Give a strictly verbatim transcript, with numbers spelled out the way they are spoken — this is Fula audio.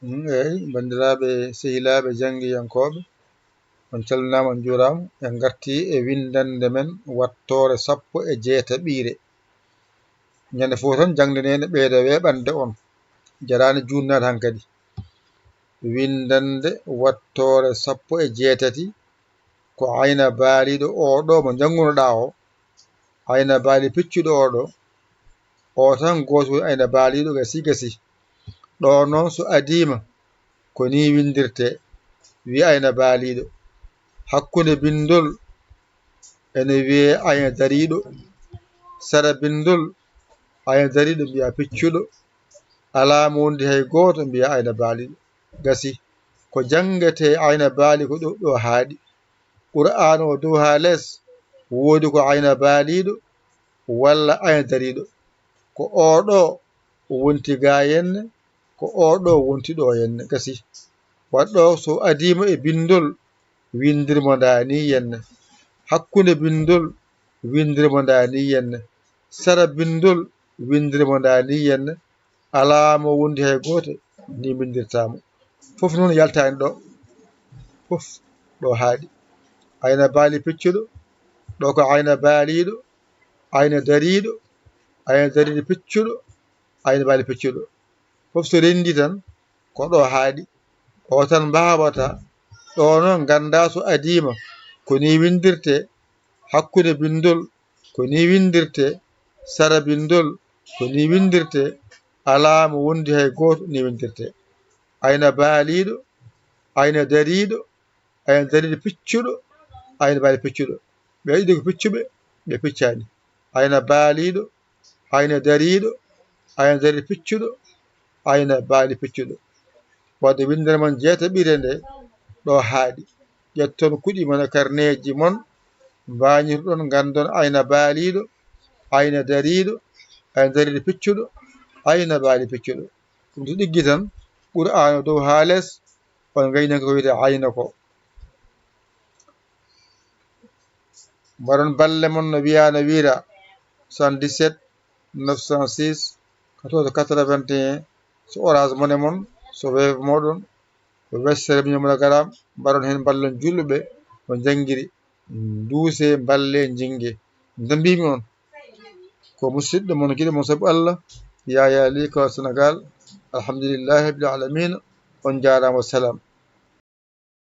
Mm, eey, banndiraaɓe, sehilaaɓe, janngiyankooɓe, on calminaama, on njuuraama. En ngartii e winndannde men wattoore sappo e jeetaɓiire. Ñande fof tan, jaŋde nde ne ɓeyda weeɓande on. Jaraani juutnaade hankadi. Winndannde wattoore sappo e jeetati, ko ayna baaliiɗo oo ɗoo mo njanngunoɗaa o, ayna baali piccuɗo oo ɗoo, oo tan gooto woni ayna baaliiɗo, gasi, gasi. Ɗoo noon, so adiima, ko nii winndirtee, wii ayna baaliiɗo. Hakkunde binndol ene wiyee ayna dariiɗo, sara binndol ayna dariiɗo mbiyaa piccuɗo, alaa mo wondi hay gooto mbiyaa ayna baaliiɗo. Gasi, ko janngetee ayna baali ko ɗo, ɗo haaɗi. Qur'aana o dow haa les, woodi ko ayna baaliiɗo walla ayna dariiɗo. Ko oo ɗoo wonti gaayenne, ko oo ɗoo wonti ɗoo henne. Gasi. Waɗɗo so adiima e binndol, winndir mo ndaa nii henne. Hakkunde binndol, winndir mo ndaa nii henne. Sara binndol, winndir mo ndaa nii henne. Alaa mo wondi hay gooto, nii mbinndirtaa mo. Fof noon yaltaani ɗo. Fof ɗo haaɗi. Ayna baali piccuɗo, ɗo ko ayna baaliiɗo, ayna dariiɗo, ayna dariiɗo piccuɗo, ayna baali piccuɗo. Fof so renndii tan, ko ɗo haaɗi. O tan mbaawata. Ɗo noon nganndaa so adiima, ko nii winndirtee. Hakkunde binndol, ko nii winndirtee. Sara binndol, ko nii winndirtee. Alaa mo wondi hay gooto, nii winndirtee. Ayna baaliiɗo, ayna dariiɗo, ayna dariiɗo piccuɗo, ayna baali piccuɗo. Ɓe ɗiɗo ko piccuɓe, ɓe piccaani. Ayna baaliiɗo, ayna dariiɗo, ayna dariiɗo piccuɗo, ayna baali piccuɗo. Wadde winndere mon jeetaɓire nde ɗo haaɗi. Ƴetton kuɗi mon e karneeji mon, mbañirɗon, nganndon ayna baaliiɗo, ayna dariiɗo, ayna dariiɗo piccuɗo, ayna baali piccuɗo. Ɗum so ɗiggi tan, Qur'aana dow haa les, on ngayni ko wiyetee ayna ko. Mbaɗon balle mon no wiyaa no wiyra, soixante-dix-sept neuf cent six quatorze quatre-vingt-un, so Orange Money mon, so Wave mooɗon, ko Western Union, MoneyGram, mbaɗon heen balloñ juulɓe ɓe no njanngiri. Nduusee, mballee, njinnge. Nde mbiimi on, ko musidɗo mon, giɗo mon sabu Allah, Yaya Ly ko Senegal. Alhamdulillahi Rabbil Alamina. On njaaraama, wassalam.